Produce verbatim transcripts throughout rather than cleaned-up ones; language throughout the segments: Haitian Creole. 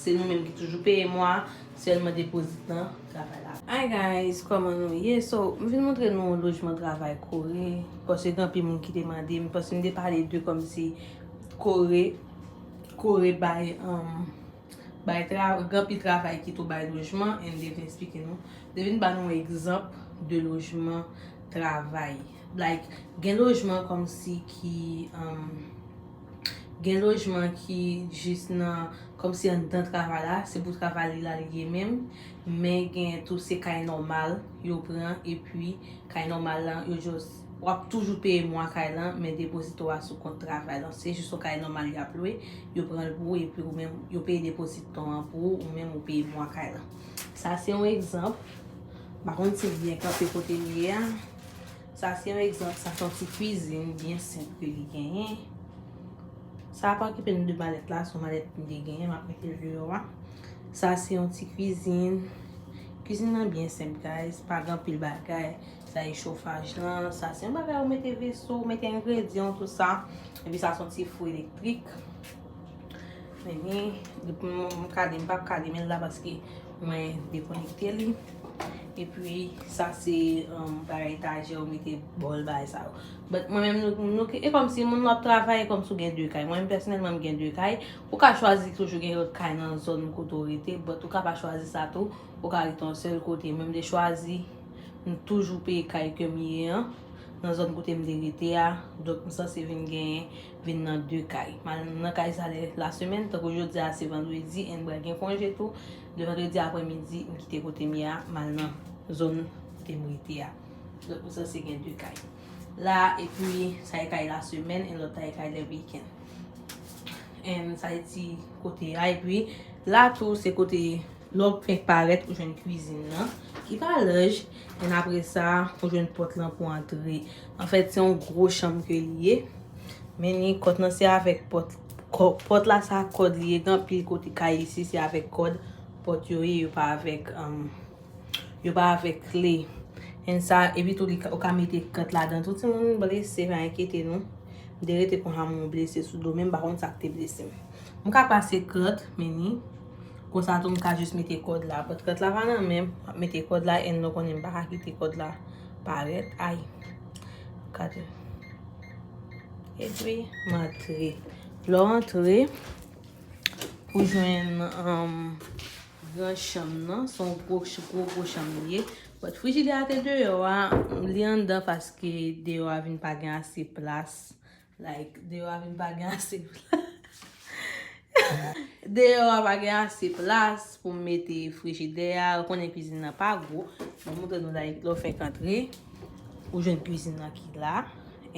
Se nou menm ki toujou peye mwa, sèlman depozit nan travay la. Hi guys, kòman nou ye? So, m vin montre nou yon lojman travay Kore, paske gen anpil moun ki te mande m, paske m te pale de kòmsi Kore, Kore bay, um, bay tra-, gen anpil travay ki tou bay lojman, and m te vin eksplike nou, m te vin ba nou yon egzanp de lojman travay. Like, gen lojman kòmsi ki, um, gen lojman ki jis nan, kòmsi anndan travay la, se pou travay li la li ye menm, men gen tou se kay nòmal yo pran, epi kay nòmal lan, yo just, w ap toujou peye mwa kay lan, men depozito a sou kont travay lan. Se jis yon kay nòmal y ap lwe, yo pran l pou ou, epi ou menm, yo peye depozito an pou ou, ou menm ou peye mwa kay lan. Sa se yon egzanp. M pa konn si l byen kanpe kote m ye a. Sa se yon egzanp, sa se yon ti kwizin byen senp ke li genyen. Sa pa okipe nou de malèt la, se yon malèt m te genyen, m ap mete l deyò a. Sa se yon ti kwizin. Kwizin nan byen senp, guys, pa gen anpil bagay. Sa e chofaj lan, sa se yon bagay ou mete veso, ou mete engredyan, tout sa. Epi sa se yon ti fou elektrik. Men, depi m, m kale, m p ap kale men l la paske mwen dekonekte li. Epi, sa se, um, bagay etajè ou mete bòl bagay sa yo. But mwen menm, nou, nou, e kòmsi moun w ap travay, e kòmsi w gen de kay. Mwen menm, pèsonèlman, m gen de kay. Ou ka chwazi toujou gen lòt kay nan zòn kote w rete, but ou ka pa chwazi sa tou. Ou ka rete yon sèl kote. Mwen, m te chwazi, m toujou peye kay ke m ye an, nan zòn kote m te rete a. Donk, m sanse vin genyen, vin nan de kay. M al nan kay sa lè lasemèn, tankou jodi a se vandredi, and m pral gen konje tou. De vandredi aprèmidi, m kite kote m ye a, m al nan zòn kote m rete a. Donk, m sanse gen de kay. La, epi, sa e kay lasemèn, and lòt la e kay lè wikenn. And sa e ti kote a, epi, la tou, se kote lè w fenk parèt, ou jwenn kwizin nan, ki pa laj, and apre sa, ou jwenn pòt lan pou antre. Anfèt, se yon gwo chanm ke li ye. Men ni kòt lan, se avèk pòt, kò-, pòt la, se ak kòd li ye. Gen anpil kote kay isi, se avèk kòd pòt yo ye, yo pa avèk, um, yo pa avèk kle. And sa, epi tou, li ka, ou ka mete kant ladan tou. Timoun blese, pa enkyete nou. M te rete konsa, m blese sou do, men m pa konn sa k te blese m. M ka pase kant, men ni, konsa tou, m ka jis mete kòd la. But kant la pa nan men m, m ap mete kòd la, and nou konnen m pa ka kite kòd la parèt. Ay. Gade. Epi, m antre. Lè w antre, ou jwenn, um, gran chanm nan. Se yon gwo, gwo, gwo chanm li ye. But frijidè a te deyò a, li anndan paske deyò a vin pa gen ase plas. Like, deyò a vin pa gen ase plas. Deyò a pa gen ase plas pou m mete frijidè a. Ou konnen kwizin nan pa gwo. Mwen montre nou, like, lè w fenk antre, ou jwenn kwizin nan ki la.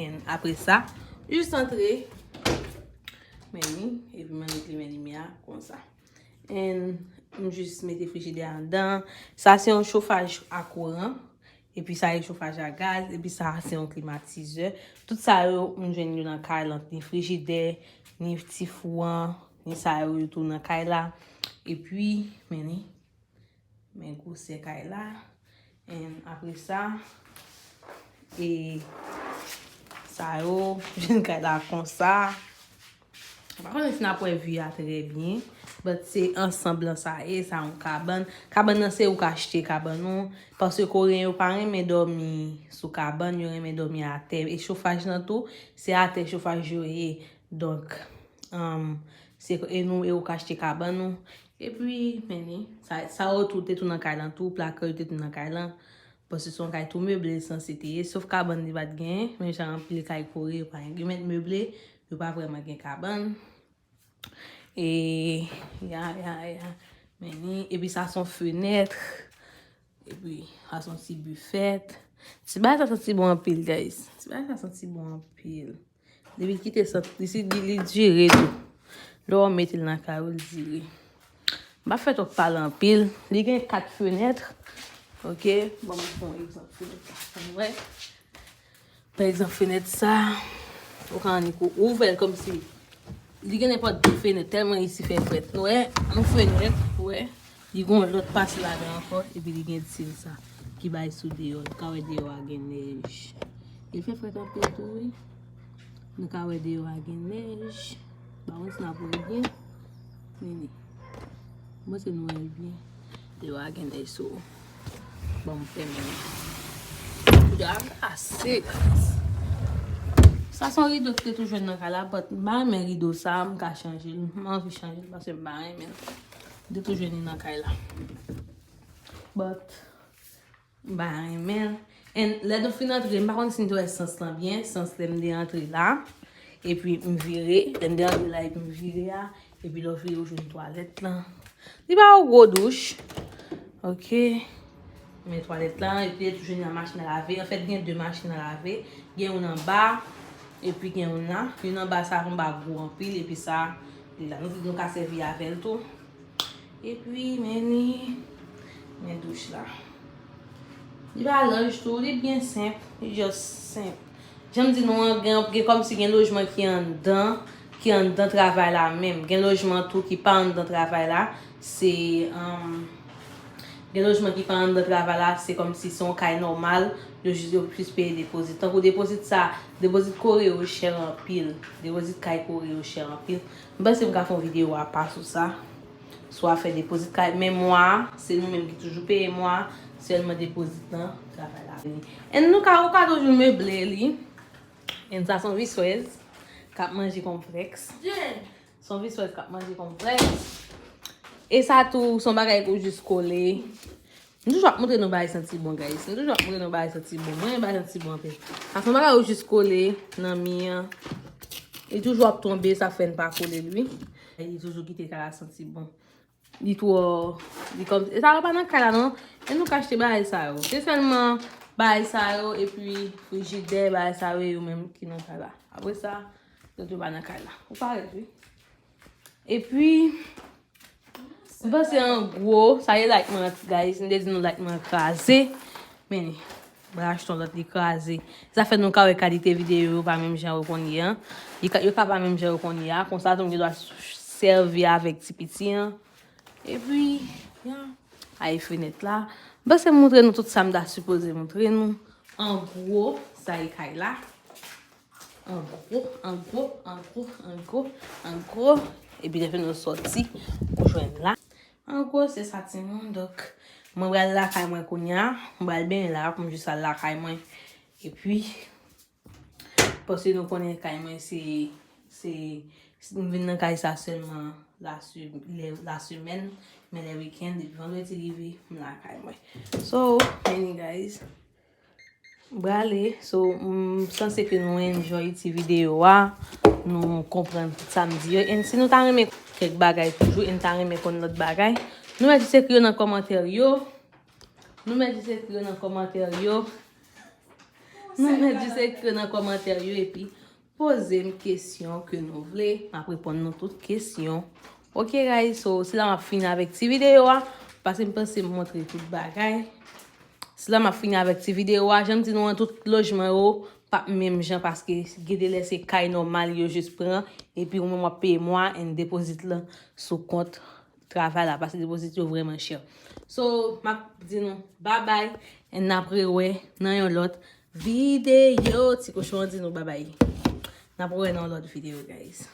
And apre sa, jis antre. Men ni, epi mwen met limyè, limyè a konsa. And m jis mete frijidè a anndan. Sa se yon chofaj a kouran. Epi sa e chofaj a gaz. Epi sa se yon klimatizè. Tout sa yo, m jwenn yo nan kay lan. Ni frijidè, ni ti fou an, ni sa yo, yo tou nan kay la. Epi, men ni, men gwosè kay la. And apre sa, e sa yo, jwenn kay la konsa. M pa konnen si n ap wè vi a trè byen, but se ansanm lan sa ye, sa yon kabann. Kabann nan se ou k achte kabann ou, paske Koreyen yo pa renmen dòmi sou kabann, yo renmen dòmi atè. E chofaj lan tou, se atè chofaj yo ye. Donk, um, se, e nou, e ou k achte kabann ou. Epi, men ni, sa, sa yo tou te tou nan kay lan tou, plaka yo te tou nan kay lan. Paske se yon kay tou meble l sanse te ye, sof kabann li pa t genyen, men jan anpil kay Kore yo pa gen. Yo mèt meble, yo pa vrèman gen kabann. E, ya, ya, ya. Men ni, epi sa se yon fenèt. Epi, sa se yon ti bifèt. Ti bagay sa santi bon anpil, guys. Ti bagay sa santi bon anpil. Depi l kite sant, li, li, li dire tou. Lè w mete l nan kay ou, li dire. M pa fè twòp pale anpil. Li gen kat fenèt. Ok? Bon, m fè yon egzanp fenèt sa pou nou wè. Pa egzanp, fenèt sa, ou ka annik ou ouvè l kòmsi li gen nenpòt de fenèt, tèlman isi fè frèt. Nou wè, yon fenèt, ou wè, li gen yon lòt pati ladan ankò, epi li gen dil sa ki bay sou deyò. Nou ka wè deyò a gen nèj. Li fè frèt anpil tou, wi. Nou ka wè deyò a gen nèj. Pa konn si n ap wè l byen. Men li. Mwen se nou wè l byen. Dewa gen nèg sou. Bon, m fèmen. Dewa glase, guys. Sa se yon rido ki te toujou nan kay la, but m pa renmen rido sa, m ka chanje l. M anvi chanje l paske m pa renmen l. Li te toujou nan kay la. But m pa renmen l. And lè nou fin antre, m pa konn si n te wè sans lan byen, sans lè m te antre la. Epi m vire, lè m te antre la epi m vire a, epi lè w vire ou jwenn twalèt lan. Li ba ou gwo douch. Ok. Men twalèt lan, epi li toujou nan machin a lave. Anfèt, gen de machin a lave. Gen youn anba, epi gen youn la. Youn anba sa konba gwo anpil, epi sa, li la. Nou, nou ka sèvi avè l tou. Epi, men li, men douch la. Li pa laj tou, li byen senp, li just senp. Jan m di nou an, gen, gen kòmsi gen lojman ki anndan, ki anndan travay la menm. Gen lojman tou ki pa anndan travay la, se, um, gen lojman ki pa anndan travay la, se kòmsi se yon kay nòmal, yo jis, yo jis peye depozit. Tankou depozit sa, depozit kore yo chè anpil. Depozit kay kore yo chè anpil. M panse m ka fè yon videyo apa sou sa. Sou afè depozit kay, men mwa a, se nou menm ki toujou peye mwa a, sèlman depozit lan, travay la vini. And nou ka, ou ka toujou meble li. And sa se yon viswèz k ap manje konflèks. Se yon viswèz k ap manje konflèks. E sa tou, se yon bagay pou jis kole. M toujou ap montre nou bagay santi bon, guys. M toujou ap montre nou bagay santi bon. Mwen, bagay santi bon anpil. Sa se yon bagay ou jis kole nan mi an. Li toujou ap tonbe, sa fè n pa kole l, wi. Li toujou kite kay la santi bon. Li twò, li kòm, e sa yo pa nan kay la, non. E nou ka achte bagay sa yo. Se sèlman bagay sa yo, epi frijidè, bagay sa yo, yo menm ki nan kay la. Apre sa, lòt yo pa nan kay la. Ou parèt, wi. Epi, m panse an gwo, sa ye light mwen, guys. M te di nou light mwen kraze. Men, mwen achte yon lòt, li kraze. Sa fè nou ka wè kalite videyo yo pa menm jan yo konn ye an. Li ka, yo ka pa menm jan yo konn ye a. Konsa tou, m gen dwa sèvi avèk ti piti an. Epi, ya, ay fenèt la. M panse m montre nou tout sa m ta sipoze montre nou. An gwo, sa ye kay la. An gwo, an gwo, an gwo, an gwo, an gwo. Epi depi nou sòti, ou jwenn la. An gwo, se sa timoun. Donk, mwen pral lakay mwen kounye a. Mwen pral benyen la pou m jis al lakay mwen. Epi, paske nou konnen kay mwen se, se, m vin nan kay sa sèlman la se-, lè, la semèn, men lè wikenn, depi vandredi rive, m lakay mwen. So, anyway, guys, m prale. So, m sanse ke nou enjoy ti videyo a, nou konprann tout sa m di yo. And si nou ta renmen kèk bagay toujou, e n ta renmen konn lòt bagay, nou mèt jis ekri yo nan kòmantè yo. Nou mèt jis ekri yo nan kòmantè yo. Nou mèt jis ekri yo nan kòmantè yo, epi poze m kesyon ke nou vle, m ap reponn nou tout kesyon. Ok, guys, so, se la m ap fini avèk ti videyo a, paske m panse m montre tout bagay. Se la m ap fini avèk ti videyo a, jan m di nou an, tout lojman yo p ap menm jan, paske gen de lè se kay nòmal yo jis pran, epi ou menm w ap peye mwa and depozit lan sou kont travay la, paske depozit yo vrèman chè. So, m ap di nou babay, and n ap rewè nan yon lòt videyo. Ti kochon an di nou babay. N ap rewè nan yon lòt videyo, guys.